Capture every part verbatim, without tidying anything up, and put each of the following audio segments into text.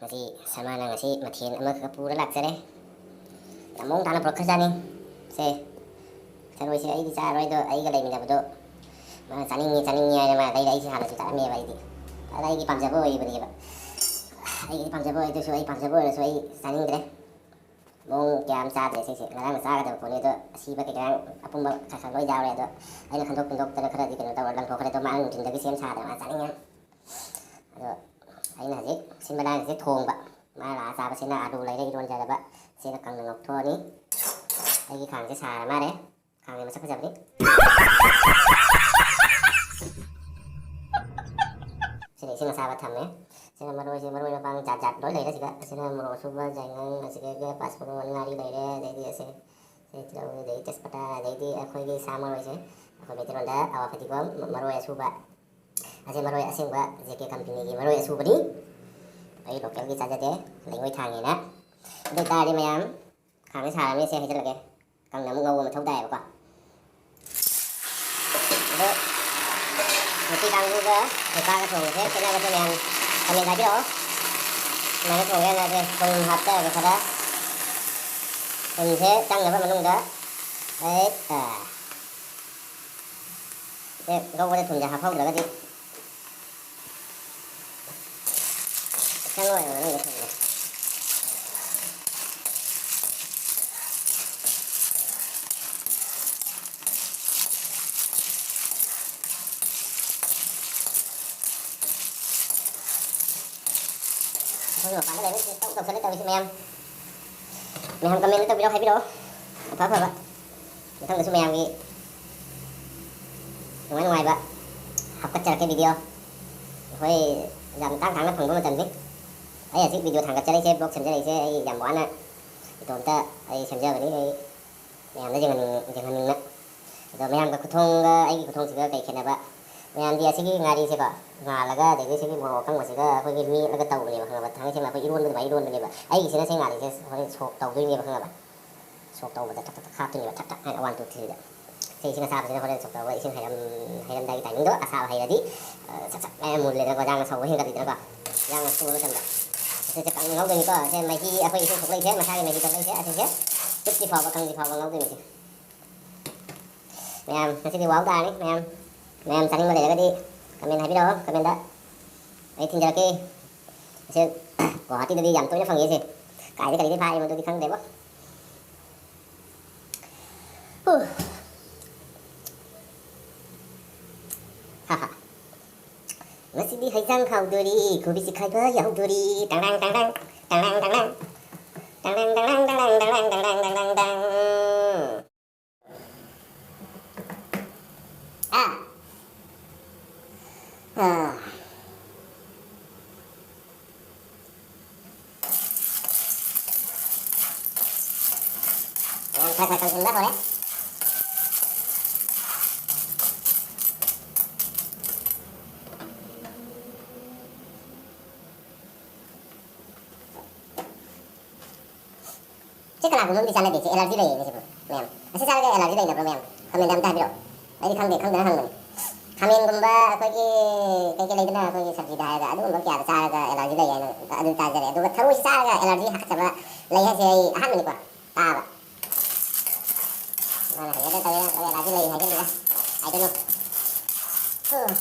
ꯉꯁꯤ ꯁꯃꯥꯅ ꯉꯁꯤ ꯃꯊꯦꯜ ꯑꯃꯈꯛ ꯄꯨꯔ ꯂꯥꯛꯆꯔꯦ꯫ ꯌꯥꯝ ꯃꯑꯣꯡ ꯇꯥꯅ ꯄꯨꯔꯛꯈ꯭ꯔꯖꯥꯠꯅꯤ꯫ ꯁꯦ, ꯊꯔꯣꯏꯁꯦ ꯑꯩꯗꯤ ꯆꯥꯔꯣꯏ, ꯑꯗꯣ ꯑꯩꯒ ꯂꯩꯃꯤꯟꯅꯕꯗꯣ ꯃꯥꯅ ꯆꯥꯅꯤꯡꯉꯤ, ꯆꯥꯅꯤꯡꯉꯤ ꯍꯥꯏꯅ ꯃꯥ ꯂꯩꯔ ꯑꯩꯁꯦ ꯍꯥꯟꯅꯁꯨ ꯆꯥꯔꯝꯃꯦꯕ ꯑꯩꯗꯤ꯫ ꯑꯗ ꯑꯩꯒꯤ ꯄꯥꯝꯖꯕ ꯑꯣꯏꯕꯅꯦꯕ꯫ ꯑꯩꯒꯤ ꯄꯥꯝꯖꯕ ꯑꯣꯏꯗ꯭ꯔꯁꯨ, ꯑꯩ ꯄꯥꯝꯖꯕ ꯑꯣꯏꯔꯁꯨ ꯑꯩ ꯆꯥꯅꯤꯡꯗ꯭ꯔꯦ꯫ ꯃꯑꯣꯡ ꯀꯌꯥ ꯑꯃ ꯆꯥꯗ꯭ꯔꯦ ꯁꯤꯁꯦ꯫ ꯉꯔꯥꯡꯅ ꯆꯥꯒꯗꯕ ꯄꯣꯠꯅꯤ, ꯑꯗꯣ ꯑꯁꯤꯕ ꯀꯩꯀꯥ ꯑꯄꯨꯝꯕ ꯈꯔ ꯈꯔ ꯂꯣꯏ ꯌꯥꯎꯔꯦ꯫ ꯑꯗꯣ ꯑꯩꯅ ꯈꯟꯗꯣꯛ ꯈꯟꯗꯣꯛꯇꯅ ꯈꯔꯗꯤ ꯀꯩꯅꯣ ꯇꯧꯔ ꯂꯪꯊꯣꯛꯈ꯭ꯔꯦ꯫ ꯑꯗꯣ ꯃꯥ ꯅꯨꯡꯊꯤꯟꯗꯒꯤ ꯁꯦꯝ ꯁꯥꯗꯅ ꯃꯥ ꯆꯥꯅꯤꯡꯉꯦ꯫ ꯑꯗꯣ ꯑꯩꯅ ꯍꯧꯖꯤꯛ ꯁꯤꯟꯕ ꯂꯥꯡꯉꯤꯁꯦ ꯊꯣꯡꯕ꯫ ꯃꯥ ꯂꯥꯛꯑ ꯆꯥꯕꯁꯤꯅ ꯑꯂꯨ ꯂꯩꯔꯦ ꯏꯔꯣꯟꯖꯅꯕ꯫ ꯁꯤꯅ ꯀꯪꯅ ꯉꯧꯊꯣꯛꯑꯅꯤ꯫ ꯑꯩꯒꯤ ꯈꯥꯡꯁꯦ ꯁꯥꯔ ꯃꯥꯜꯂꯦ꯫ ꯈꯥꯡꯁꯦ ꯃꯁꯛ ꯐꯖꯕꯅꯤ꯫ ꯁꯤꯅ ꯏꯁꯤꯡ ꯑꯁꯥꯕ ꯊꯝꯃꯦ꯫ ꯁꯤꯅ ꯃꯔꯣꯏꯁꯦ, ꯃꯔꯣꯏ ꯃꯄꯥꯡ ꯖꯥꯠ ꯖꯥꯠ ꯂꯣꯏ ꯂꯩꯔꯦ ꯁꯤꯗ꯫ ꯑꯁꯤꯅ ꯃꯣꯔꯣꯛ ꯑꯁꯨꯕ, ꯌꯥꯏꯉꯪ, ꯑꯁꯤꯗꯒꯤ ꯄꯥꯁꯄꯣꯔꯣꯟ, ꯉꯥꯔꯤ ꯂꯩꯔꯦ, ꯑꯗꯩꯗꯤ ꯑꯁꯦ, ꯁꯤ ꯇꯤꯜꯍꯧ, ꯑꯗꯩ ꯇꯦꯖꯄꯇꯥ, ꯑꯗꯩꯗꯤ ꯑꯩꯈꯣꯏꯒꯤ ꯁꯥ ꯃꯔꯣꯏꯁꯦ, ꯑꯩꯈꯣꯏ ꯃꯩꯇꯩꯂꯣꯟꯗ ꯑꯋꯥ ꯐꯗꯤꯒꯣꯝ, ꯃꯔꯣꯏ ꯑꯁꯨꯕ꯫ ꯑꯁꯤ ꯃꯔꯣꯏ ꯑꯁꯦꯡꯕ ꯖꯦ ꯀꯦ ꯀꯝꯄꯦꯅꯤꯒꯤ ꯃꯔꯣꯏ ꯑꯁꯨꯕꯅꯤ꯫ ꯑꯩ ꯂꯣꯀꯦꯜꯒꯤ ꯆꯥꯖꯗꯦ, ꯂꯩꯉꯣꯏ ꯊꯥꯡꯉꯦꯅ꯫ ꯑꯗꯨ ꯑꯣꯏꯇꯥꯔꯗꯤ ꯃꯌꯥꯝ, ꯈꯥꯡꯁꯦ ꯁꯥꯔꯕꯅꯤꯅ ꯁꯦ ꯍꯩꯖꯤꯜꯂꯒꯦ꯫ ꯀꯪꯅ ꯑꯃꯨꯛ ꯉꯧꯕ ꯃꯊꯧ ꯇꯥꯏꯌꯦꯕꯀꯣ꯫ ꯑꯗꯣ ꯅꯨꯄꯤ ꯀꯥꯡꯕꯨꯒ ꯅꯨꯄꯥꯒ ꯊꯣꯡꯕꯁꯦ ꯈꯦꯠꯅꯕꯁꯦ ꯃꯌꯥꯝ comment ꯍꯥꯏꯕꯤꯔꯛꯑꯣ꯫ ꯁꯨꯃꯥꯏꯅ ꯊꯣꯡꯒꯦ ꯍꯥꯏꯅꯁꯦ꯫ ꯊꯨꯝ ꯍꯥꯞꯆꯔꯒꯦ ꯈꯔ꯫ ꯊꯨꯝꯁꯦ ꯆꯪꯅꯕ ꯃꯅꯨꯡꯗ ꯍꯦꯛ, ꯑ, ꯁꯦ ꯉꯧꯕꯗ ꯊꯨꯝꯁꯦ ꯍꯥꯞꯍꯧꯗ꯭ꯔꯒꯗꯤ ꯆꯪꯉꯣꯏꯕ ꯃꯅꯨꯡꯗ ꯊꯨꯝꯁꯦ꯫ ꯑꯩꯈꯣꯏ ꯃꯄꯥꯟꯗ ꯂꯩꯕꯁꯤꯡ ꯇꯧ ꯇꯧꯁꯜꯂꯦ ꯇꯧꯔꯤꯁꯤ ꯃꯌꯥꯝ꯫ ꯃꯌꯥꯝ comment ꯇꯧꯕꯤꯔꯛꯑꯣ, ꯍꯥꯏꯕꯤꯔꯛꯑꯣ꯫ ꯑꯐ ꯑꯐꯕ꯫ ꯃꯊꯪꯗꯁꯨ ꯃꯌꯥꯝꯒꯤ ꯅꯨꯡꯉꯥꯏ ꯅꯨꯡꯉꯥꯏꯕ ꯍꯥꯞꯀꯠꯆꯔꯛꯀꯦ video꯫ ꯑꯩꯈꯣꯏ ꯌꯥꯝ ꯇꯥꯡ ꯇꯥꯡꯅ ꯐꯪꯕ ꯃꯇꯝꯅꯤ꯫ ꯑꯩ ꯍꯧꯖꯤꯛ video ꯊꯥꯡꯒꯠꯆꯔꯛꯏꯁꯦ, vlog ꯁꯦꯝꯖꯔꯛꯏꯁꯦ ꯑꯩ ꯌꯥꯝ ꯋꯥꯅ ꯏꯇꯣꯝꯇ ꯑꯩ ꯁꯦꯝꯖꯕꯅꯤ꯫ ꯑꯩ ꯃꯌꯥꯝꯗ ꯌꯦꯡꯍꯟꯅꯤꯡ-, ꯌꯦꯡꯍꯟꯅꯤꯡꯅ꯫ ꯑꯗꯣ ꯃꯌꯥꯝꯒ ꯈꯨꯊꯣꯡꯒ ꯑꯩꯒꯤ ꯈꯨꯊꯣꯡꯁꯤꯒ ꯀꯩ ꯈꯦꯠꯅꯕ? ꯃꯌꯥꯝꯗꯤ ꯑꯁꯤꯒꯤ ꯉꯥꯔꯤꯁꯦꯀꯣ, ꯉꯥꯜꯂꯒ ꯑꯗꯒꯤ ꯁꯤꯒꯤ ꯃꯣꯔꯣꯛ ꯑꯀꯪꯕꯁꯤꯒ ꯑꯩꯈꯣꯏꯒꯤ ꯃꯦꯠꯂꯒ ꯇꯧꯕꯅꯦꯕ, ꯈꯪꯉꯕ? ꯊꯥꯡꯒꯩ ꯁꯦꯡꯅ ꯑꯩꯈꯣꯏ ꯏꯔꯣꯟꯕ ꯑꯗꯨꯃꯥꯏꯅ ꯏꯔꯣꯟꯕꯅꯦꯕ꯫ ꯑꯩꯒꯤꯁꯤꯅ ꯁꯤ ꯉꯥꯔꯤꯁꯦ ꯍꯣꯔꯦꯟ ꯁꯣꯛ ꯇꯧꯗꯣꯏꯅꯦꯕ, ꯈꯪꯉꯕ? ꯁꯣꯛ ꯇꯧꯕꯗ ꯊꯛ ꯊꯛ ꯊꯛ ꯍꯥꯞꯇꯣꯏꯅꯦꯕ, ꯊꯛ ꯊꯛ ꯍꯥꯏꯅ, one, two, threeꯗ꯫ ꯁꯤ ꯏꯁꯤꯡ ꯑꯁꯥꯕꯁꯤꯗ ꯍꯣꯔꯦꯟ ꯁꯣꯛ ꯇꯧꯔꯒ ꯏꯁꯤꯡ ꯍꯩꯔꯝ-, ꯍꯩꯔꯝꯗꯥꯏꯒꯤ timingꯗꯣ ꯑꯁꯥꯕ ꯍꯩꯔꯗꯤ, ꯑ, ꯁꯛ ꯁꯛ ꯃꯌꯥꯝ ꯃꯨꯜꯂꯦꯗꯅꯀꯣ, ꯌꯥꯝꯅ ꯁꯧꯕ ꯍꯦꯟꯒꯠꯂꯤꯗꯅꯀꯣ꯫ ꯌꯥꯝꯅ ꯁꯨꯕ ꯃꯇꯝꯗ꯫ ꯁꯤꯁꯦ ꯀꯪꯅ ꯉꯧꯗꯣꯏꯅꯤꯀꯣ꯫ ꯁꯦ ꯃꯍꯤ, ꯑꯩꯈꯣꯏ ꯏꯁꯤꯡ ꯊꯣꯛꯂꯛꯏꯁꯦ, ꯃꯁꯥꯒꯤ ꯃꯍꯤ ꯊꯣꯛꯂꯛꯏꯁꯦ, ꯑꯁꯤꯁꯦ ꯆꯨꯞꯇ꯭ꯔꯤ ꯐꯥꯎꯕ, ꯀꯪꯗ꯭ꯔꯤ ꯐꯥꯎꯕ ꯉꯧꯗꯣꯏꯅꯤ ꯁꯤ꯫ ꯃꯌꯥꯝ, ꯉꯁꯤꯗꯤ wow ꯇꯥꯔꯅꯤ ꯃꯌꯥꯝ꯫ ꯃꯌꯥꯝ ꯆꯥꯅꯤꯡꯕ ꯂꯩꯔꯒꯗꯤ comment ꯍꯥꯏꯕꯤꯔꯛꯑꯣ, commentꯇ꯫ ꯑꯩ ꯊꯤꯟꯖꯔꯛꯀꯦ꯫ ꯑꯁꯤ ꯒꯨꯋꯥꯍꯥꯇꯤꯗꯗꯤ ꯌꯥꯝ ꯇꯣꯏꯅ ꯐꯪꯉꯤ ꯁꯤ꯫ ꯀꯥꯏꯗ ꯀꯔꯤꯗꯤ ꯐꯥꯔꯤ ꯃꯗꯨꯗꯤ ꯈꯪꯗꯦꯕꯣ꯫ ꯍꯨ꯫ ꯍꯥ ꯍꯥ꯫ ꯉꯁꯤꯗꯤ ꯍꯩꯖꯥꯡ ꯍꯥꯎꯗꯣꯔꯤ, ꯀꯣꯕꯤ ꯆꯤꯛꯈꯥꯏꯕ ꯌꯥꯎꯗꯣꯔꯤ꯫ ꯇꯥꯡ ꯇꯥꯡ ꯇꯥꯡ ꯇꯥꯡ, ꯇꯥꯡ ꯇꯥꯡ ꯇꯥꯡ꯫ ꯇꯥꯡ ꯇꯥꯡ ꯇꯥꯡ ꯇꯥꯡ ꯇꯥꯡ꯫ ꯑꯥ꯫ ꯑꯥ꯫ ꯌꯥꯝ ꯈꯔ ꯈꯔ ꯀꯪꯁꯤꯟꯕ ꯍꯧꯔꯦ꯫ ꯁꯤ ꯀꯅꯥꯒꯨꯝꯕ ꯑꯃꯗꯤ ꯆꯥꯟꯅꯗꯦ, ꯁꯤ allergy ꯂꯩꯌꯦ ꯁꯤꯕꯨ ꯃꯌꯥꯝ꯫ ꯑꯁꯤ ꯆꯥꯔꯒ allergy ꯂꯩꯅꯕ꯭ꯔꯣ ꯃꯌꯥꯝ? Commentꯗ ꯑꯝꯇ ꯍꯥꯏꯕꯤꯔꯛꯑꯣ꯫ ꯑꯩꯗꯤ ꯈꯪꯗꯦ, ꯈꯪꯗꯅ ꯍꯪꯕꯅꯤ꯫ ꯈꯥꯃꯦꯟꯒꯨꯝꯕ ꯑꯩꯈꯣꯏꯒꯤ ꯀꯩꯀꯩ ꯂꯩꯗꯅ ꯑꯩꯈꯣꯏꯒꯤ ꯁꯕꯖꯤꯗ ꯍꯥꯏꯔꯒ ꯑꯗꯨꯒꯨꯝꯕ ꯀꯌꯥꯗ ꯆꯥꯔꯒ allergy ꯂꯩ ꯍꯥꯏꯅ ꯑꯗꯨ ꯇꯥꯖꯔꯦ꯫ ꯑꯗꯨꯒ ꯊꯔꯣꯏꯁꯤ ꯆꯥꯔꯒ allergy ꯍꯥꯀꯠꯆꯕ ꯂꯩ ꯍꯥꯏꯁꯦ ꯑꯩ ꯑꯍꯥꯟꯕꯅꯤꯀꯣ ꯇꯥꯕ꯫ ꯃꯥꯅ ꯍꯪꯒꯦꯗ ꯇꯧꯔꯦ, ꯑꯩꯈꯣꯏ allergy ꯂꯩ ꯍꯥꯏꯖꯤꯜꯂꯤꯔ? I don't know꯫ ꯎꯝ꯫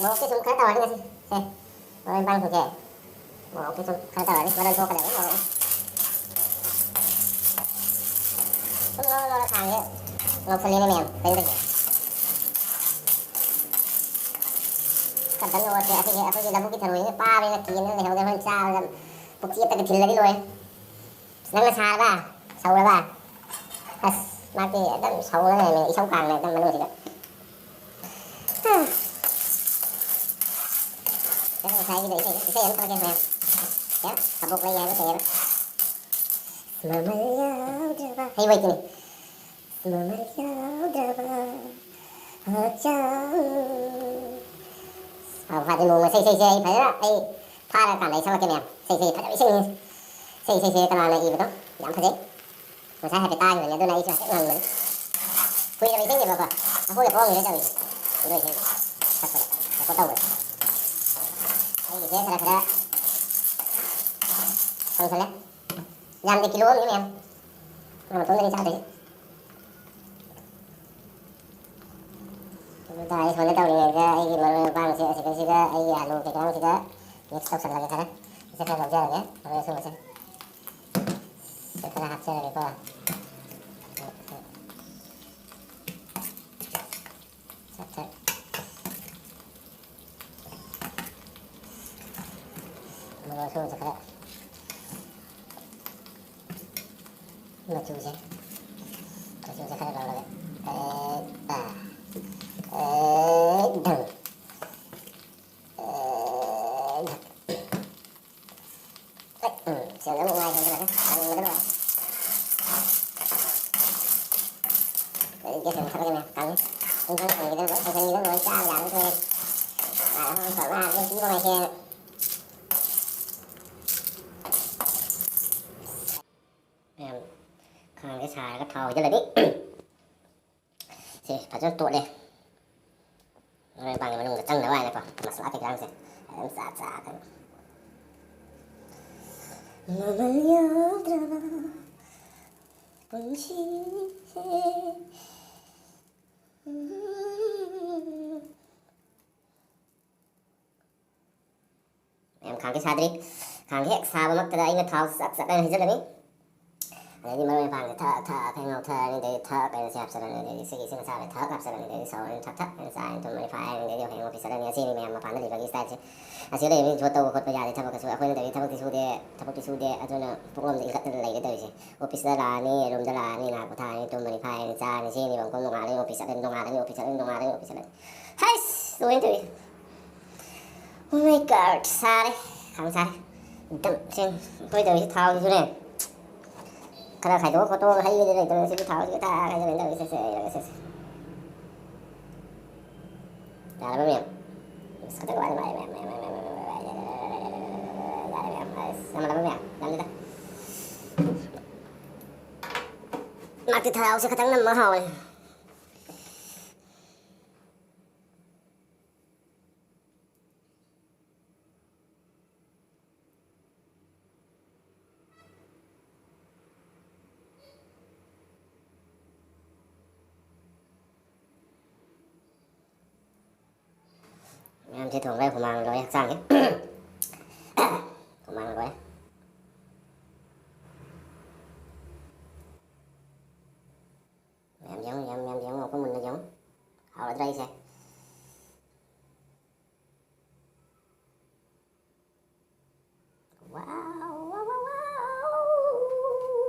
ꯃꯣꯔꯣꯛꯁꯦ ꯁꯨꯝ ꯈꯔ ꯇꯧꯔꯅꯤ ꯉꯁꯤ꯫ ꯁꯦ꯫ ꯃꯔꯣꯏ ꯃꯄꯥꯡꯁꯤꯡꯁꯦ ꯃꯣꯔꯣꯛꯁꯦ ꯁꯨꯝ ꯈꯔ ꯇꯧꯔꯅꯤ, ꯃꯔꯣꯏ ꯊꯣꯛꯀꯗꯕꯅꯤ ꯃꯣꯔꯣꯛ꯫ ꯁꯨꯝ ꯂꯧꯔ ꯂꯧꯔ ꯈꯥꯡꯁꯦ ꯉꯧꯁꯜꯂꯤꯅꯦ ꯃꯌꯥꯝ, ꯀꯩꯅꯣ ꯇꯧꯁꯦ꯫ ꯈꯔ ꯇꯪ ꯉꯧꯔꯁꯦ꯫ ꯑꯁꯤꯁꯦ ꯑꯩꯈꯣꯏꯒꯤ ꯂꯧꯕꯨꯛꯀꯤ ꯊꯔꯣꯏꯁꯦ ꯄꯥꯕꯅꯤꯅ ꯀꯦꯟꯗꯅ ꯂꯩꯍꯧꯗꯦ, ꯍꯣꯔꯦꯟ ꯆꯥꯕꯗ ꯄꯨꯈ꯭ꯔꯤ ꯑꯃꯗꯒ ꯊꯤꯜꯂꯗꯤ ꯂꯣꯏꯔꯦ꯫ ꯅꯪꯅ ꯁꯥꯔꯕ? ꯁꯧꯔꯕ? ꯑꯁ, ꯃꯥꯗꯤ ꯑꯗꯨꯝ ꯁꯧꯔ ꯂꯩꯔꯝꯃꯦ, ꯏꯁꯧ ꯀꯥꯡꯅ ꯑꯗꯨꯝ ꯃꯅꯨꯡꯁꯤꯗ꯫ ꯍꯥ꯫ ꯉꯁꯥꯏꯒꯤꯗꯣ ꯏꯁꯩ, ꯏꯁꯩ ꯑꯃ ꯊꯛꯀꯦ ꯃꯌꯥꯝ꯫ ꯌꯥ? ꯀꯕꯣꯛ ꯂꯩ ꯍꯥꯏꯕ ꯀꯩ ꯍꯥꯏꯕ? ꯃꯃꯜ ꯌꯥꯎꯗ꯭ꯔꯕ꯫ ꯍꯩ ꯋꯥꯏꯇꯤꯅꯤ꯫ ꯃꯃꯜ ꯌꯥꯎꯗ꯭ꯔꯕ ꯍꯛꯆꯥꯡ꯫ ꯑ, ꯐꯗꯤ ꯅꯣꯡꯃ ꯏꯁꯩ, ꯏꯁꯩꯁꯦ ꯑꯩ ꯐꯖꯅ ꯑꯩ ꯐꯥꯔꯀꯥꯟꯗ ꯑꯩ ꯁꯛꯂꯛꯀꯦ ꯃꯌꯥꯝ꯫ ꯏꯁꯩ, ꯏꯁꯩ ꯐꯖꯕ ꯏꯁꯩꯅꯤ꯫ ꯏꯁꯩ, ꯏꯁꯩꯁꯦ ꯀꯅꯥꯅ ꯏꯕꯅꯣ? ꯌꯥꯝ ꯐꯖꯩ꯫ ꯉꯁꯥꯏ ꯍꯥꯏꯐꯦꯠ ꯇꯥꯈꯤꯕꯅꯤ, ꯑꯗꯨꯅ ꯑꯩꯁꯨ ꯍꯥꯏꯐꯦꯠ ꯉꯪꯕꯅꯤ꯫ ꯀꯨꯏꯔꯕ ꯏꯁꯩꯅꯦꯕꯀꯣ꯫ ꯑꯩꯈꯣꯏꯅ ꯄꯣꯛꯑꯝꯃꯤꯅ ꯇꯧꯔꯤꯁꯦ꯫ ꯏꯔꯣꯏ ꯏꯁꯩ ꯁꯛꯄꯗ꯫ ꯔꯦꯀꯣꯔꯗ ꯇꯧꯕꯗ꯫ ꯑꯩꯒꯤꯁꯦ ꯈꯔ ꯈꯔ ꯀꯪꯁꯜꯂꯦ꯫ ꯌꯥꯝꯗꯦ, ꯀꯤꯂꯣ ꯑꯃꯅꯤ ꯃꯌꯥꯝ꯫ ꯃꯥ ꯃꯇꯣꯝꯗꯅꯤ ꯆꯥꯗꯣꯏꯁꯦ꯫ ꯑꯗꯨ ꯇꯥꯔꯦ, ꯁꯨꯃꯥꯏꯅ ꯇꯧꯔꯤꯉꯩꯗ ꯑꯩꯒꯤ ꯃꯔꯣꯏ ꯃꯄꯥꯡꯁꯦ ꯑꯁꯤꯗꯩꯁꯤꯗ ꯑꯩꯒꯤ ꯑꯂꯨ ꯀꯩꯀꯥꯁꯤꯗ ꯃꯤꯛꯁ ꯇꯧꯁꯜꯂꯒꯦ ꯈꯔ꯫ ꯁꯤꯁꯦ ꯈꯔ ꯂꯧꯖꯔꯒꯦ, ꯃꯔꯣꯏ ꯑꯁꯨꯕꯁꯦ꯫ ꯁꯤ ꯈꯔ ꯍꯥꯞꯆꯔꯒꯦꯀꯣ꯫ ꯁꯠ ꯁꯠ꯫ ꯃꯔꯣꯏ ꯑꯁꯨꯕꯁꯦ ꯈꯔ ꯃꯆꯨꯁꯦ, ꯃꯆꯨꯁꯦ ꯈꯔ ꯂꯧꯔꯒ, ꯑꯦ, ꯑ, ꯑꯦ, ꯙꯝ꯫ ꯑꯦ, ꯙꯝ꯫ ꯍꯣꯏ, ꯎꯝ, ꯁꯦꯟꯗ ꯑꯃꯨꯛ ꯉꯥꯏ ꯍꯦꯟꯖꯤꯜꯂꯒ ꯀꯪꯕꯗ ꯂꯣꯏꯔꯦ꯫ ꯑꯩ ꯒꯦꯁ ꯑꯗꯨꯝ ꯊꯥꯒꯠꯂꯦ, ꯀꯪꯉꯦ꯫ ꯏꯟꯁꯥꯡ ꯀꯪꯈꯤꯗꯅ ꯂꯣꯏ ꯀꯪꯍꯟꯈꯤꯗꯅ ꯂꯣꯏ ꯆꯥꯕ ꯌꯥꯕ ꯊꯣꯛꯑꯦ꯫ ꯉꯥꯏ ꯑꯍꯨꯝ ꯇꯧꯔꯒ ꯉꯥꯏꯍꯥꯛ ꯄꯤꯕ ꯉꯥꯏꯁꯦꯅ꯫ ꯃꯌꯥꯝ ꯈꯥꯡꯁꯦ ꯁꯥꯔꯒ ꯊꯥꯎ ꯍꯩꯖꯤꯜꯂꯅꯤ꯫ ꯁꯤ ꯐꯖꯅ ꯇꯣꯠꯂꯦ꯫ ꯃꯔꯣꯏ ꯃꯄꯥꯡꯒꯤ ꯃꯅꯨꯡꯗ ꯆꯪꯅꯕ ꯍꯥꯏꯅꯀꯣ, ꯃꯁꯂꯥ ꯀꯩꯀꯥꯁꯦ ꯑꯗꯨꯝ ꯆꯥ ꯆꯥꯗꯅ꯫ ꯃꯃꯜ ꯌꯥꯎꯗ꯭ꯔꯕ ꯄꯨꯟꯁꯤꯁꯦ꯫ ꯃꯌꯥꯝ, ꯈꯥꯡꯗꯤ ꯁꯥꯗ꯭ꯔꯤ꯫ ꯈꯥꯡꯗꯤ ꯍꯦꯛ ꯁꯥꯕꯃꯛꯇꯗ ꯑꯩꯅ ꯊꯥꯎ ꯆꯞ ꯆꯞ ꯍꯥꯏꯅ ꯍꯩꯖꯤꯜꯂꯅꯤ꯫ ꯑꯗꯩꯗꯤ ꯃꯔꯣꯏ ꯃꯄꯥꯡꯁꯦ ꯊꯛ ꯊꯛ ꯍꯥꯏꯅ ꯉꯧꯊꯔꯅꯤ, ꯑꯗꯩꯗꯤ ꯊꯛ ꯍꯥꯏꯅ ꯁꯤ ꯍꯥꯞꯆꯜꯂꯅꯤ, ꯑꯗꯩꯗꯤ ꯁꯤꯒꯤ ꯏꯁꯤꯡ ꯑꯁꯥꯕꯁꯦ ꯊꯛ ꯍꯥꯞꯆꯜꯂꯅꯤ, ꯑꯗꯩꯗꯤ ꯁꯧꯔꯅꯤ, ꯊꯛ ꯊꯛ ꯍꯥꯏꯅ ꯆꯥꯔꯅꯤ, ꯇꯨꯝꯃꯅꯤ, ꯐꯥꯔꯅꯤ, ꯑꯗꯩꯗꯤ ꯍꯌꯦꯡ ꯑꯣꯐꯤꯁ ꯆꯠꯂꯅꯤ꯫ ꯑꯁꯤꯅꯤ ꯃꯌꯥꯝ ꯃꯄꯥꯟꯗ ꯂꯩꯕꯒꯤ ꯁ꯭ꯇꯥꯏꯜꯁꯦ꯫ ꯑꯁꯤ ꯂꯩꯕꯅꯤ ꯁꯣ ꯇꯧꯕ ꯈꯣꯠꯄ ꯌꯥꯗꯦ, ꯊꯕꯛꯇꯁꯨ ꯑꯩꯈꯣꯏꯅ ꯇꯧꯔꯤ ꯊꯕꯛꯇꯤ ꯁꯨꯗꯦ, ꯊꯕꯛꯇꯤ ꯁꯨꯗꯦ, ꯑꯗꯨꯅ ꯄꯨꯛꯂꯣꯝꯗ ꯏꯟꯈꯠꯇꯅ ꯂꯩꯔꯦ ꯇꯧꯔꯤꯁꯦ꯫ ꯑꯣꯐꯤꯁꯇ ꯂꯥꯛꯑꯅꯤ, ꯔꯨꯝꯗ ꯂꯥꯛꯑꯅꯤ, ꯉꯥꯏꯍꯥꯛ ꯄꯣꯊꯥꯔꯅꯤ, ꯇꯨꯝꯃꯅꯤ, ꯐꯥꯔꯅꯤ, ꯆꯥꯔꯅꯤ, ꯁꯤꯅꯤ ꯃꯈꯣꯡ ꯅꯣꯡꯉꯥꯜꯂꯅꯤ, ꯑꯣꯐꯤꯁ ꯆꯠꯂꯅꯤ, ꯅꯣꯡꯉꯥꯜꯂꯅꯤ, ꯑꯣꯐꯤꯁ ꯆꯠꯂꯅꯤ, ꯅꯣꯡꯉꯥꯜꯂꯅꯤ, ꯑꯣꯐꯤꯁ ꯆꯠꯂꯅꯤ꯫ ꯍꯩꯁ! ꯂꯣꯏꯅ ꯇꯧꯏ꯫ Oh my God, ꯁꯥꯔꯦ꯫ ꯈꯥꯡ ꯁꯥꯔꯦ꯫ ꯗꯝ ꯁꯦꯡ꯫ ꯑꯩꯈꯣꯏ ꯇꯧꯔꯤꯁꯦ ꯊꯥꯎꯁꯤꯁꯨꯅꯦ꯫ ꯈꯔ ꯈꯥꯏꯗꯣꯛꯑ ꯈꯣꯠꯇꯣꯛꯑꯒ ꯍꯩꯕꯗꯤ ꯂꯩꯇꯕꯅꯤ꯫ ꯁꯤꯗꯤ ꯊꯥꯎꯁꯤꯒ ꯊꯥ ꯈꯥꯏꯗꯣꯛꯑ ꯇꯧꯔꯤꯁꯦ꯫ ꯁꯦ, ꯁꯦ, ꯁꯦ, ꯁꯦ꯫ ꯌꯥꯔꯕ ꯃꯌꯥꯝ? ꯑꯁ, ꯈꯤꯇꯪ ꯋꯥꯠꯂꯤ, ꯃꯌꯥꯝ, ꯃꯌꯥꯝ, ꯃꯌꯥꯝ꯫ ꯑꯁ, ꯌꯥꯝꯃꯜꯂꯕ ꯃꯌꯥꯝ? ꯌꯥꯝꯗꯦꯗ꯫ ꯉꯥꯛꯇꯤ ꯊꯥꯎꯁꯦ ꯈꯤꯇꯪ ꯅꯝꯃ ꯍꯥꯎꯋꯦ꯫ ꯃꯌꯥꯝꯁꯦ ꯊꯣꯡꯕ ꯍꯨꯃꯥꯡ ꯂꯣꯏ ꯍꯛꯆꯥꯡꯁꯦ꯫ ꯍꯨꯃꯥꯡ ꯂꯣꯏ꯫ ꯃꯌꯥꯝ ꯌꯦꯡꯉꯨ, ꯌꯥꯝ, ꯌꯥꯝ ꯌꯦꯡꯉꯨ, ꯑꯩꯈꯣꯏ ꯃꯨꯟꯅ ꯌꯦꯡꯉꯨ꯫ ꯍꯥꯎꯔꯗ꯭ꯔꯥ ꯑꯩꯁꯦ? ꯋꯥꯎ, ꯋꯥꯎ, ꯋꯥꯎ, ꯋꯥꯎ꯫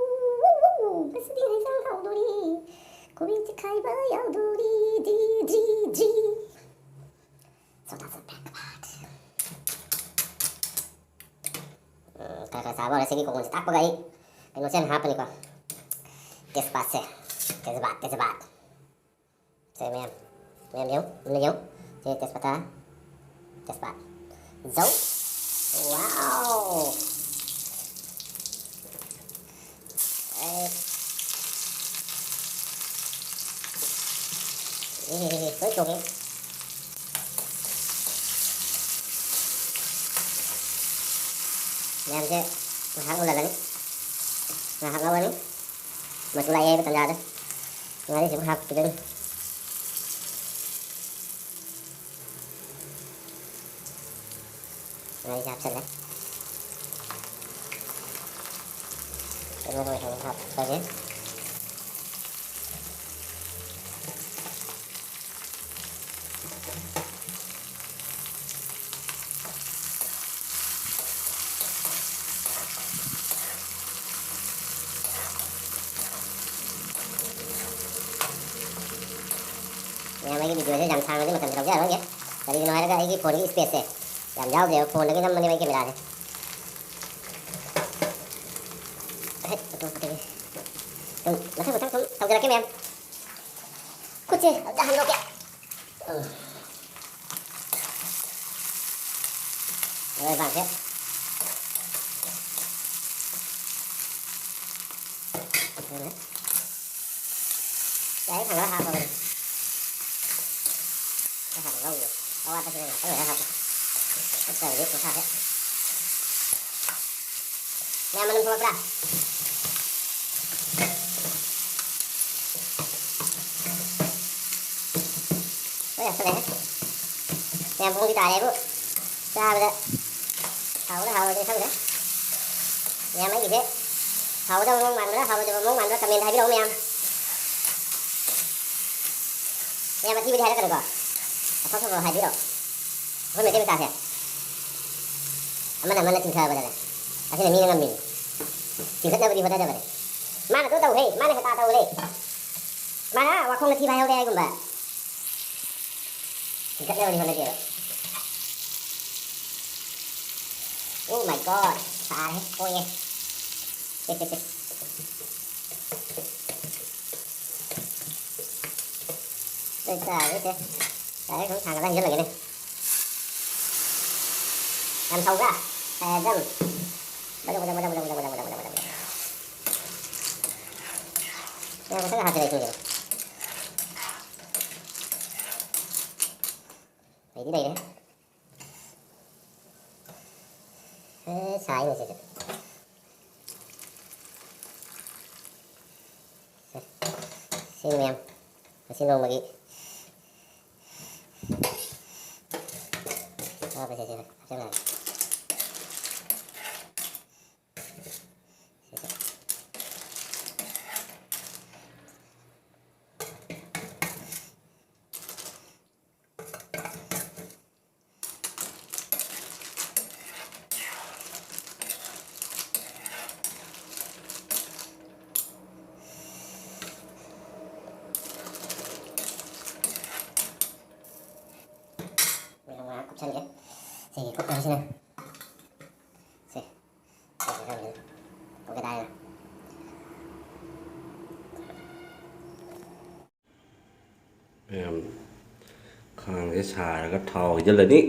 ꯉꯁꯤꯗꯤ ꯍꯦꯟꯖꯥꯡ ꯍꯥꯎꯗꯣꯔꯤ꯫ ꯀꯣꯕꯤ ꯆꯤꯛꯈꯥꯏꯕ ꯌꯥꯎꯗꯣꯔꯤ꯫ ꯗ꯭ꯔꯤ, ꯗ꯭ꯔꯤ, ꯗ꯭ꯔꯤ꯫ So that's a big part. ꯎꯝ, ꯈꯔ ꯈꯔ ꯆꯥꯕ ꯍꯧꯔꯦ꯫ ꯁꯤꯒꯤ ꯀꯣꯡꯒꯣꯟꯁꯦ ꯇꯥꯛꯄꯒ ꯑꯩ ꯀꯩꯅꯣꯁꯦ ꯍꯥꯟꯅ ꯍꯥꯞꯄꯅꯤꯀꯣ꯫ ꯇꯦꯖꯄꯥꯠꯁꯦ꯫ ꯇꯦꯖꯄꯥꯠ, ꯇꯦꯖꯄꯥꯠ꯫ ꯁꯦ ꯃꯌꯥꯝ, ꯃꯌꯥꯝ ꯌꯦꯡꯉꯨ, ꯃꯨꯟꯅ ꯌꯦꯡꯉꯨ꯫ ꯁꯦ ꯇꯦꯖꯄꯇꯥ, ꯇꯦꯖꯄꯥꯠ꯫ ꯖꯧ꯫ ꯋꯥꯎ꯫ ꯑꯦ꯫ ꯑꯦ, ꯂꯣꯏ ꯊꯣꯡꯉꯦ꯫ ꯃꯌꯥꯝꯁꯦ ꯉꯥꯏꯍꯥꯛ ꯃꯨꯜꯍꯜꯂꯅꯤ꯫ ꯉꯥꯏꯍꯥꯛ ꯉꯧꯔꯅꯤ꯫ ꯃꯆꯨ ꯂꯥꯛꯑꯦ ꯍꯥꯏꯕ ꯇꯥꯟꯖꯥꯗ ꯉꯥꯔꯤꯁꯤꯕꯨ ꯍꯥꯞꯈꯤꯗꯣꯏꯅꯤ꯫ ꯉꯥꯔꯤꯁꯦ ꯍꯥꯞꯆꯜꯂꯦ꯫ ꯃꯔꯣꯏ ꯍꯥꯞꯄꯒꯦ꯫ ꯃꯌꯥꯝ, ꯑꯩꯒꯤ ꯚꯤꯗꯤꯑꯣꯁꯦ ꯌꯥꯝ ꯁꯥꯡꯅꯗꯤ ꯃꯇꯝꯁꯦ ꯂꯧꯖꯔꯔꯣꯏꯒꯦ꯫ ꯀꯔꯤꯒꯤꯅꯣ ꯍꯥꯏꯔꯒ ꯑꯩꯒꯤ ꯐꯣꯟꯒꯤ ꯏꯁꯄꯦꯁꯁꯦ ꯌꯥꯝ ꯌꯥꯎꯗꯦꯕ, ꯐꯣꯟꯗꯒꯤ ꯅꯝꯕꯅꯦꯕ ꯑꯩ ꯀꯦꯃꯦꯔꯥꯁꯦ꯫ ꯍꯦꯛ ꯑꯣꯇꯣ ꯈꯛꯇꯒꯤ꯫ ꯁꯨꯝ ꯃꯊꯪ ꯃꯊꯪ ꯁꯨꯝ ꯇꯧꯖꯔꯛꯀꯦ ꯃꯌꯥꯝ꯫ ꯈꯨꯠꯁꯦ ꯑꯝꯇ ꯍꯥꯝꯗꯣꯛꯀꯦ꯫ ꯎꯝ꯫ ꯂꯣꯏꯕꯥꯛꯁꯦ꯫ ꯑꯗꯨꯅ ꯌꯥꯏ, ꯊꯥꯡꯒꯠꯂ ꯍꯥꯞꯄꯕꯅꯤ꯫ ꯈꯔ ꯍꯥꯟꯅ ꯂꯧꯒꯦ꯫ ꯑꯋꯥꯠꯄꯁꯤꯅ ꯉꯥꯛꯇꯪ ꯂꯩꯔ ꯍꯥꯞꯄꯣ꯫ ꯅꯠꯇ꯭ꯔꯒꯗꯤ ꯃꯈꯥꯁꯦ ꯃꯌꯥꯝ ꯃꯅꯝ ꯊꯣꯛꯂꯛꯄ꯭ꯔꯥ? ꯂꯣꯏ ꯍꯥꯞꯆꯜꯂꯦ꯫ ꯌꯥꯝ ꯄꯣꯡꯗꯤ ꯇꯥꯔꯦꯕꯨ꯫ ꯆꯥꯕꯗ ꯍꯥꯎꯕ꯭ꯔꯥ ꯍꯥꯎꯔꯣꯏꯗ꯭ꯔꯥ ꯈꯪꯗ꯭ꯔꯦ꯫ ꯃꯌꯥꯝ ꯑꯩꯒꯤꯁꯦ ꯍꯥꯎꯒꯗꯕ ꯃꯑꯣꯡ ꯃꯥꯟꯕ꯭ꯔꯥ ꯍꯥꯎꯔꯣꯏꯗꯕ ꯃꯑꯣꯡ ꯃꯥꯟꯕ꯭ꯔꯥ comment ꯍꯥꯏꯕꯤꯔꯛꯑꯣ ꯃꯌꯥꯝ꯫ ꯃꯌꯥꯝ ꯑꯊꯤꯕꯗꯤ ꯍꯥꯏꯔꯛꯀꯅꯨꯀꯣ꯫ ꯑꯐ ꯑꯐꯕ ꯍꯥꯏꯕꯤꯔꯛꯑꯣ꯫ ꯑꯩꯈꯣꯏ ꯃꯩꯇꯩ ꯃꯆꯥꯁꯦ ꯑꯃꯅ ꯑꯃꯅ ꯆꯤꯡꯊꯕꯗꯅꯦ꯫ ꯑꯁꯤꯅ ꯃꯤꯅ ꯉꯝꯃꯤꯅꯤ꯫ ꯆꯤꯡꯈꯠꯅꯕꯗꯤ ꯍꯣꯠꯅꯗꯕꯅꯦ꯫ ꯃꯥꯅ ꯑꯗꯨ ꯇꯧꯔꯦ, ꯃꯥꯅ ꯍꯦꯇꯥ ꯇꯧꯔꯦ꯫ ꯃꯥꯅ ꯋꯥꯈꯣꯡ ꯅꯊꯤꯕ ꯍꯥꯏꯍꯧꯔꯦ ꯍꯥꯏꯒꯨꯝꯕ꯫ ꯆꯤꯡꯈꯠꯅꯕꯗꯤ ꯍꯣꯠꯅꯗꯦꯕ꯫ Oh my God! ꯁꯥꯔꯦ, ꯄꯣꯛꯑꯦ꯫ ꯁꯦ, ꯁꯦ, ꯁꯦ꯫ ꯂꯣꯏ ꯆꯥꯔꯦ, ꯁꯦ꯫ ꯌꯥꯔꯦ, ꯁꯨꯝ ꯊꯥꯡꯒꯠꯂ ꯍꯩꯖꯤꯜꯂꯒꯦꯅꯦ꯫ ꯌꯥꯝ ꯁꯧꯕ꯭ꯔꯥ? ꯐꯖꯅ꯫ ꯕꯗꯪ, ꯕꯗꯪ, ꯕꯗꯪ꯫ ꯌꯥꯝ ꯀꯟꯅ ꯍꯥꯞꯆꯤꯜꯂꯦ ꯏꯁꯤꯡꯁꯦ꯫ ꯂꯩꯗꯤ ꯂꯩꯔꯦ꯫ ꯑꯦ, ꯁꯥꯏꯅꯦ ꯁꯤꯁꯨ꯫ ꯁꯦ, ꯁꯤꯅꯤ ꯃꯌꯥꯝ꯫ ꯉꯁꯤ ꯅꯣꯡꯃꯒꯤ ꯆꯥꯕꯁꯦ ꯁꯤꯅ ꯍꯛꯆꯥꯡ ꯅꯥꯏ꯫ ꯁꯤꯁꯦ꯫ ꯃꯌꯥꯝ ꯉꯥꯏꯍꯥꯛ ꯀꯨꯞꯁꯟꯒꯦ꯫ ꯁꯤꯒꯤ ꯀꯨꯞꯄꯁꯤꯅ꯫ ꯁꯦ꯫ ꯁꯤꯒꯤ ꯀꯨꯞꯄꯁꯤꯅ꯫ ꯀꯨꯞꯀꯦ ꯇꯥꯏꯅ꯫ ꯃꯌꯥꯝ ꯈꯥꯡꯁꯦ ꯁꯥꯔꯒ ꯊꯥꯎ ꯍꯩꯖꯤꯜꯂꯅꯤ꯫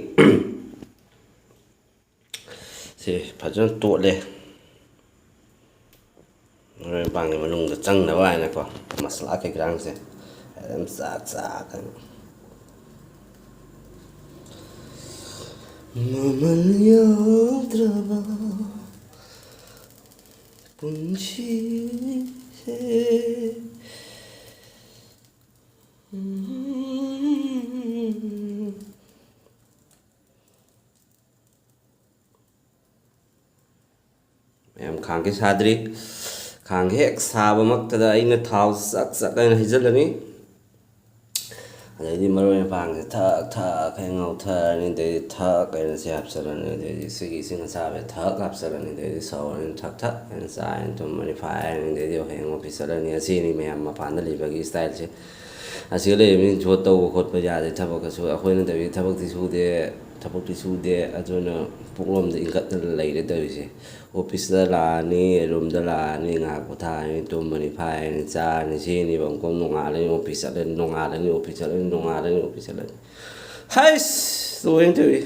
ꯁꯤ ꯐꯖꯅ ꯇꯣꯠꯂꯦ꯫ ꯃꯔꯣꯏ ꯃꯄꯥꯡꯒꯤ ꯃꯅꯨꯡꯗ ꯆꯪꯅꯕ ꯍꯥꯏꯅꯀꯣ, ꯃꯁꯂꯥ ꯀꯩꯀꯥꯡꯁꯦ ꯑꯗꯨꯝ ꯆꯥꯛ ꯆꯥꯛ ꯍꯥꯏꯅ꯫ ꯃꯃꯜ ꯌꯥꯎꯗ꯭ꯔꯕ ꯄꯨꯟꯁꯤꯁꯦ꯫ ꯃꯌꯥꯝ, ꯈꯥꯡꯁꯦ ꯁꯥꯗ꯭ꯔꯤ꯫ ꯈꯥꯡ ꯍꯦꯛ ꯁꯥꯕꯃꯛꯇꯗ ꯑꯩꯅ ꯊꯥꯎ ꯆꯛ ꯆꯛ ꯍꯥꯏꯅ ꯍꯩꯖꯤꯜꯂꯅꯤ꯫ ꯑꯗꯩꯗꯤ ꯃꯔꯣꯏ ꯃꯄꯥꯡꯁꯦ ꯊꯛ ꯊꯛ ꯍꯥꯏꯅ ꯉꯧꯊꯔꯅꯤ꯫ ꯑꯗꯩꯗꯤ ꯊꯛ ꯍꯥꯏꯅ ꯁꯤ ꯍꯥꯞꯆꯤꯜꯂꯅꯤ꯫ ꯑꯗꯩꯗꯤ ꯁꯤꯒꯤ ꯏꯁꯤꯡ ꯑꯁꯥꯕꯁꯦ ꯊꯛ ꯍꯥꯞꯆꯤꯜꯂꯅꯤ꯫ ꯑꯗꯩꯗꯤ ꯁꯧꯔꯅꯤ꯫ ꯊꯛ ꯊꯛ ꯍꯥꯏꯅ ꯆꯥꯔꯅꯤ꯫ ꯇꯨꯝꯃꯅꯤ꯫ ꯐꯥꯔꯅꯤ꯫ ꯑꯗꯩꯗꯤ ꯍꯌꯦꯡ ꯑꯣꯐꯤꯁ ꯆꯠꯂꯅꯤ꯫ ꯑꯁꯤꯅꯤ ꯃꯌꯥꯝ ꯃꯄꯥꯟꯗ ꯂꯩꯕꯒꯤ ꯏꯁꯇꯥꯏꯜꯁꯦ꯫ ꯑꯁꯤꯗ ꯂꯩꯔꯤꯕ ꯃꯤꯅ ꯖꯣꯠ ꯇꯧꯕ ꯈꯣꯠꯄ ꯌꯥꯗꯦ꯫ ꯊꯕꯛꯀꯁꯨ ꯑꯩꯈꯣꯏꯅ ꯇꯧꯔꯤ ꯊꯕꯛꯇꯤ ꯁꯨꯗꯦ꯫ ꯊꯕꯛꯇꯤ ꯁꯨꯗꯦ꯫ ꯑꯗꯨꯅ ꯄꯨꯛꯂꯣꯝꯗ ꯏꯟꯈꯠꯇꯅ ꯂꯩꯔꯦ ꯇꯧꯔꯤꯁꯦ꯫ ꯑꯣꯐꯤꯁꯇ ꯂꯥꯛꯑꯅꯤ, ꯔꯨꯝꯗ ꯂꯥꯛꯑꯅꯤ, ꯉꯥꯏꯍꯥꯛ ꯄꯣꯊꯥꯔꯅꯤ, ꯇꯨꯝꯃꯅꯤ, ꯐꯥꯔꯅꯤ, ꯆꯥꯔꯅꯤ, ꯁꯤꯅꯦꯕ꯫ ꯑꯃꯨꯛꯀ ꯅꯣꯡꯉꯥꯜꯂꯅꯤ, ꯑꯣꯐꯤꯁ ꯆꯠꯂꯅꯤ, ꯅꯣꯡꯉꯥꯜꯂꯅꯤ, ꯑꯣꯐꯤꯁ ꯆꯠꯂꯅꯤ, ꯅꯣꯡꯉꯥꯜꯂꯅꯤ, ꯑꯣꯐꯤꯁ ꯆꯠꯂꯅꯤ꯫ ꯍꯩꯁ! ꯂꯣꯏꯅ ꯇꯧꯏ꯫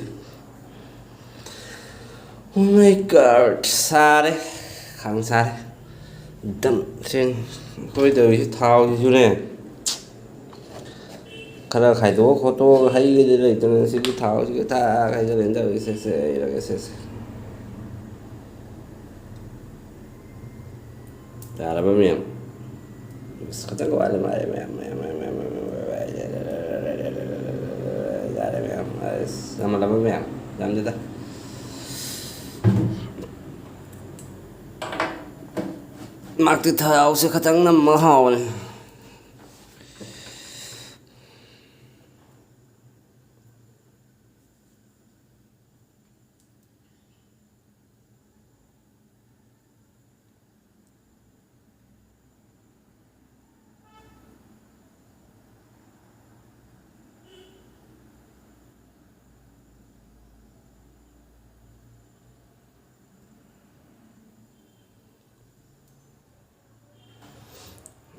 Oh my God! ꯁꯥꯔꯦ꯫ ꯈꯪ ꯁꯥꯔꯦ꯫ ꯑꯗꯨꯝ ꯁꯦꯡ-, ꯑꯩꯈꯣꯏ ꯇꯧꯔꯤꯁꯤ ꯊꯥꯎꯁꯤꯁꯨꯅꯦ꯫ ꯈꯔ ꯈꯥꯏꯗꯣꯛꯑ ꯈꯣꯠꯇꯣꯛꯑꯒ ꯍꯩꯒꯗꯤ ꯂꯩꯇꯅ ꯁꯤꯒꯤ ꯊꯥꯎꯁꯤꯒ ꯊꯥꯛ ꯍꯩꯖꯤꯜꯂꯦꯅ ꯇꯧꯔꯤꯁꯦ꯫ ꯁꯦ, ꯁꯦ, ꯌꯩꯔꯒꯦ, ꯁꯦ, ꯁꯦ꯫ ꯌꯥꯔꯕ ꯃꯌꯥꯝ? ꯑꯁ, ꯈꯤꯇꯪ ꯋꯥꯠꯂꯤ ꯃꯥꯜꯂꯦ ꯃꯌꯥꯝ, ꯃꯌꯥꯝ, ꯃꯌꯥꯝ, ꯃꯌꯥꯝ, ꯃꯌꯥꯝ, ꯃꯌꯥꯝ꯫ ꯌꯥꯔꯦ ꯃꯌꯥꯝ꯫ ꯑꯁ, ꯌꯥꯝꯃꯜꯂꯕ ꯃꯌꯥꯝ? ꯌꯥꯝꯗꯦꯗ꯫ ꯃꯥꯛꯇꯤ ꯊꯥꯎꯁꯦ ꯈꯤꯇꯪ ꯅꯝꯃꯒ ꯍꯥꯎꯕꯅꯦ꯫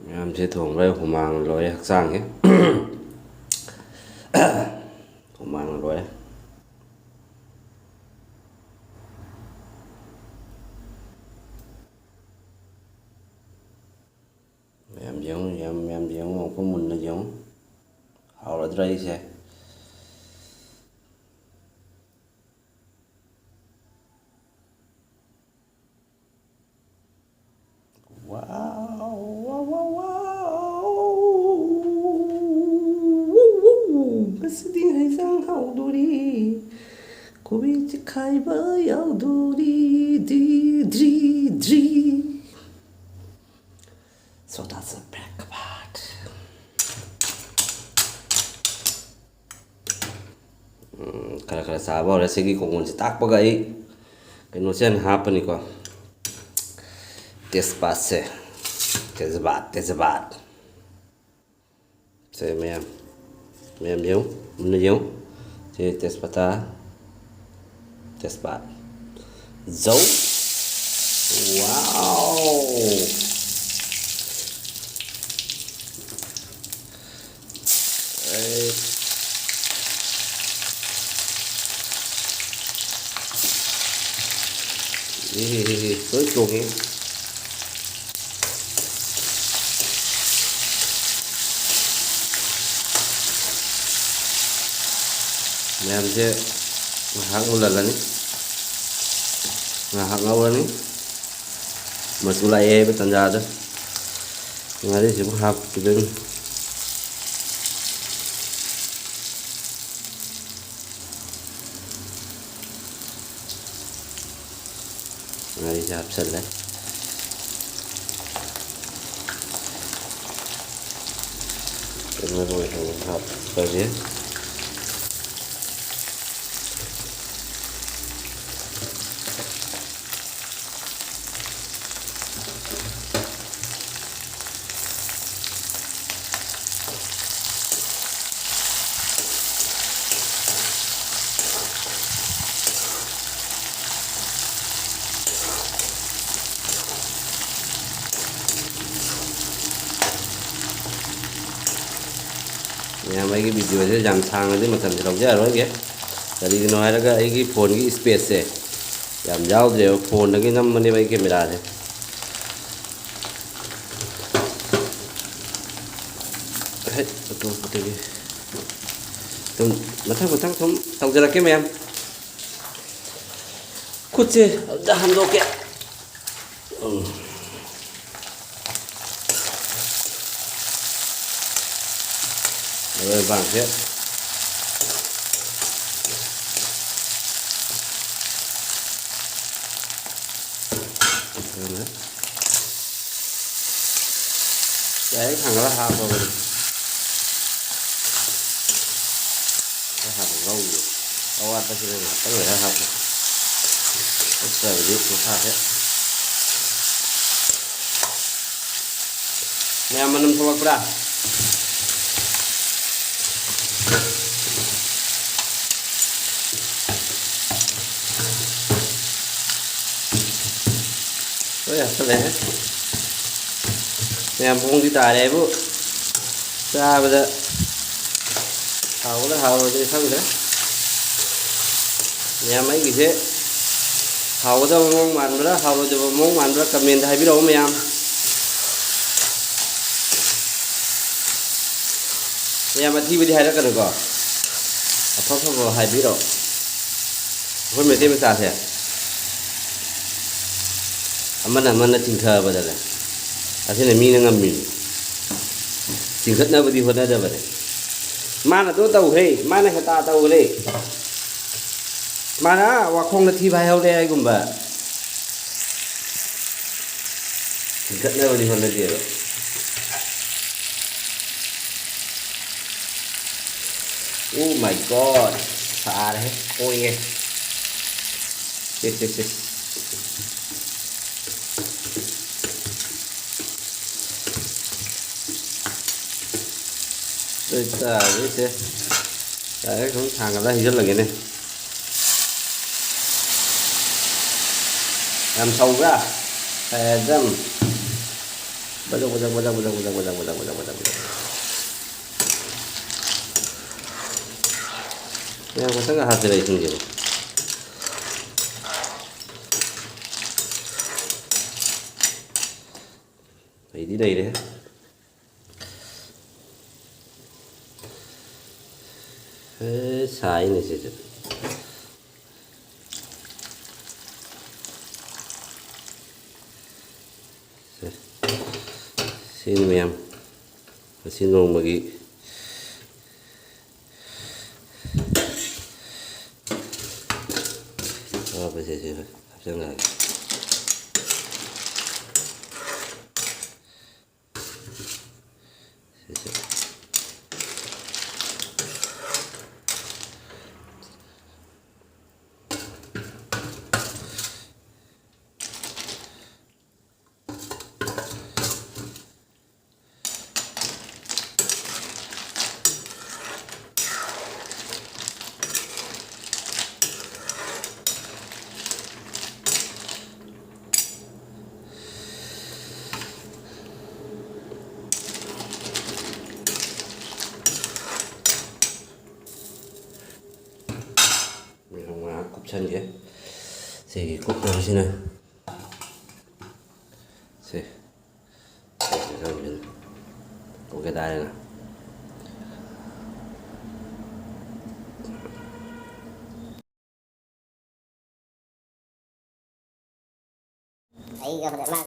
ꯃꯌꯥꯝꯁꯦ ꯊꯣꯡꯕ ꯍꯨꯃꯥꯡ ꯂꯣꯏꯔꯦ ꯍꯛꯆꯥꯡꯁꯦ꯫ ꯍꯨꯃꯥꯡ ꯂꯣꯏꯔꯦ꯫ ꯃꯌꯥꯝ ꯌꯦꯡꯉꯨ, ꯌꯥꯝ, ꯃꯌꯥꯝ ꯌꯦꯡꯉꯨ, ꯑꯃꯨꯛꯀ ꯃꯨꯟꯅ ꯌꯦꯡꯉꯨ꯫ ꯍꯥꯎꯔꯗ꯭ꯔꯥ ꯑꯩꯁꯦ? ꯋꯥꯎ, ꯋꯥꯎ, ꯋꯥꯎ, ꯋꯥꯎ꯫ ꯋꯨ, ꯋꯨ꯫ ꯉꯁꯤꯗꯤ ꯍꯩꯖꯥꯡ ꯍꯥꯎꯗꯣꯔꯤ꯫ ꯀꯣꯕꯤ ꯆꯤꯛꯈꯥꯏꯕ ꯌꯥꯎꯗꯣꯔꯤ, ꯗ꯭ꯔꯤ, ꯗ꯭ꯔꯤ, ꯗ꯭ꯔꯤ꯫ So that's a breakfast. ꯎꯝ, ꯈꯔ ꯈꯔ ꯆꯥꯕ ꯍꯧꯔꯦ꯫ ꯁꯤꯒꯤ ꯀꯣꯡꯒꯣꯟꯁꯦ ꯇꯥꯛꯄꯒ ꯑꯩ ꯀꯩꯅꯣꯁꯦ ꯍꯥꯟꯅ ꯍꯥꯞꯄꯅꯤꯀꯣ꯫ ꯇꯦꯖꯄꯥꯠꯁꯦ, ꯇꯦꯖꯄꯥꯠ, ꯇꯦꯖꯄꯥꯠ꯫ ꯁꯦ ꯃꯌꯥꯝ, ꯃꯌꯥꯝ ꯌꯦꯡꯉꯨ, ꯃꯨꯟꯅ ꯌꯦꯡꯉꯨ꯫ ꯁꯤ ꯇꯦꯖꯄꯇꯥ, ꯇꯦꯖꯄꯥꯠ, ꯖꯧ꯫ ꯋꯥꯎ! ꯑꯩ, ꯑꯦ, ꯑꯦ, ꯑꯦ, ꯑꯦ, ꯂꯣꯏ ꯆꯣꯡꯉꯦ꯫ ꯃꯌꯥꯝꯁꯦ ꯉꯥꯏꯍꯥꯛ ꯃꯨꯜꯍꯜꯂꯅꯤ, ꯉꯥꯏꯍꯥꯛ ꯉꯧꯔꯅꯤ꯫ ꯃꯆꯨ ꯂꯥꯛꯑꯦ ꯍꯥꯏꯕ ꯇꯥꯟꯖꯥꯗ ꯉꯥꯔꯤꯁꯤꯕꯨ ꯍꯥꯞꯈꯤꯗꯣꯏꯅꯤ꯫ ꯉꯥꯔꯤꯁꯦ ꯍꯥꯞꯆꯜꯂꯦ꯫ ꯃꯔꯣꯏ ꯑꯃꯨꯛ ꯍꯥꯞꯄꯒꯦ꯫ ꯃꯌꯥꯝ, ꯑꯩꯒꯤ ꯚꯤꯗꯤꯑꯣꯁꯦ ꯌꯥꯝ ꯁꯥꯡꯅꯗꯤ ꯃꯇꯝꯁꯦ ꯂꯧꯖꯔꯔꯣꯏꯒꯦ꯫ ꯀꯔꯤꯒꯤꯅꯣ ꯍꯥꯏꯔꯒ ꯑꯩꯒꯤ ꯐꯣꯟꯒꯤ ꯏꯁꯄꯦꯁꯁꯦ ꯌꯥꯝ ꯌꯥꯎꯗ꯭ꯔꯦꯕ, ꯐꯣꯟꯗꯒꯤ ꯅꯝꯕꯅꯦꯕ ꯑꯩ ꯀꯦꯃꯦꯔꯥꯁꯦ꯫ ꯍꯦꯠ, ꯑꯇꯣꯞꯄꯗꯒꯤ ꯑꯗꯨꯝ ꯃꯊꯪ ꯃꯊꯪ ꯁꯨꯝ ꯇꯧꯖꯔꯛꯀꯦ ꯃꯌꯥꯝ꯫ ꯈꯨꯠꯁꯦ ꯑꯝꯇ ꯍꯟꯗꯣꯛꯀꯦ꯫ ꯎꯝ꯫ ꯃꯔꯣꯏ ꯃꯄꯥꯡꯁꯦ ꯑꯗꯨꯅ ꯗꯥꯏꯔꯦꯛ ꯊꯥꯡꯒꯠꯂ ꯍꯥꯞꯄꯕꯅꯤ꯫ ꯈꯔ ꯍꯥꯟꯅ ꯉꯧꯒꯦ꯫ ꯑꯋꯥꯠꯄꯁꯤꯅ ꯉꯥꯛꯇꯪ ꯂꯩꯔꯒ ꯍꯥꯞꯀꯦ꯫ ꯅꯠꯇ꯭ꯔꯒꯗꯤ ꯃꯈꯥꯁꯦ ꯃꯌꯥꯝ ꯃꯅꯝ ꯊꯣꯛꯂꯛꯄ꯭ꯔꯥ? ꯂꯣꯏ ꯍꯥꯞꯆꯜꯂꯦ꯫ ꯃꯌꯥꯝ ꯃꯑꯣꯡꯗꯤ ꯇꯥꯔꯦ ꯍꯥꯏꯕꯨ, ꯆꯥꯕꯗ ꯍꯥꯎꯒꯗ꯭ꯔꯥ ꯍꯥꯎꯔꯣꯏꯗ꯭ꯔꯗꯤ ꯈꯪꯗ꯭ꯔꯦ꯫ ꯃꯌꯥꯝ ꯑꯩꯒꯤꯁꯦ ꯍꯥꯎꯒꯗꯕ ꯃꯑꯣꯡ ꯃꯥꯟꯕ꯭ꯔꯥ, ꯍꯥꯎꯔꯣꯏꯗꯕ ꯃꯑꯣꯡ ꯃꯥꯟꯕ꯭ꯔꯥ, comment ꯍꯥꯏꯕꯤꯔꯛꯑꯣ ꯃꯌꯥꯝ꯫ ꯃꯌꯥꯝ ꯑꯊꯤꯕꯗꯤ ꯍꯥꯏꯔꯛꯀꯅꯨꯀꯣ, ꯑꯐ ꯑꯐꯕ ꯍꯥꯏꯕꯤꯔꯛꯑꯣ꯫ ꯑꯩꯈꯣꯏ ꯃꯩꯇꯩ ꯃꯆꯥꯁꯦ ꯑꯃꯅ ꯑꯃꯅ ꯆꯤꯡꯊꯕꯗꯅꯦ, ꯑꯁꯤꯅ ꯃꯤꯅ ꯉꯝꯃꯤꯅꯤ꯫ ꯆꯤꯡꯈꯠꯅꯕꯗꯤ ꯍꯣꯠꯅꯗꯕꯅꯦ꯫ ꯃꯥꯅ ꯑꯗꯨ ꯇꯧꯈ꯭ꯔꯦ, ꯃꯥꯅ ꯍꯦꯇꯥ ꯇꯧꯈ꯭ꯔꯦ꯫ ꯃꯥꯅ ꯋꯥꯈꯣꯡꯗ ꯊꯤ ꯐꯥꯏꯍꯧꯔꯦ ꯍꯥꯏꯒꯨꯝꯕ꯫ ꯆꯤꯡꯈꯠꯅꯕꯗꯤ ꯍꯣꯠꯅꯗꯦꯕ꯫ Oh my God! ꯁꯥꯔꯦꯍꯦ, ꯄꯣꯛꯑꯦ꯫ ꯁꯦ, ꯁꯦ, ꯁꯦ꯫ ꯁꯦ, ꯆꯥꯔꯁꯦ꯫ ꯗꯥꯏꯔꯦꯛ ꯁꯨꯝ ꯊꯥꯡꯒꯠꯂ ꯍꯩꯖꯤꯜꯂꯒꯦꯅꯦ꯫ ꯌꯥꯝ ꯁꯧꯕ꯭ꯔꯥ? ꯐꯖꯅ ꯕꯖꯛ, ꯕꯖꯛ, ꯕꯖꯛ꯫ ꯃꯌꯥꯝ ꯈꯛꯇꯪꯒ ꯍꯥꯞꯁꯤꯔ ꯏꯁꯤꯡꯁꯤꯕꯨ? ꯂꯩꯗꯤ ꯂꯩꯔꯦ꯫ ꯑꯦ, ꯁꯥꯏꯅꯦ ꯁꯤꯁꯨ꯫ ꯁꯦ, ꯁꯤꯅꯤ ꯃꯌꯥꯝ, ꯉꯁꯤ ꯅꯣꯡꯃꯒꯤ ꯑꯋꯥꯠꯄꯁꯦ ꯁꯤ ꯍꯥꯞꯆꯤꯟꯈ꯭ꯔꯒꯦ꯫ ꯀꯨꯞꯁꯟꯒꯦ꯫ ꯁꯤꯒꯤ ꯀꯨꯞꯅꯕꯁꯤꯅ ꯁꯤ ꯀꯨꯞꯀꯦ ꯇꯥꯔꯦꯅ꯫ ꯑꯩꯒ ꯐꯖꯅ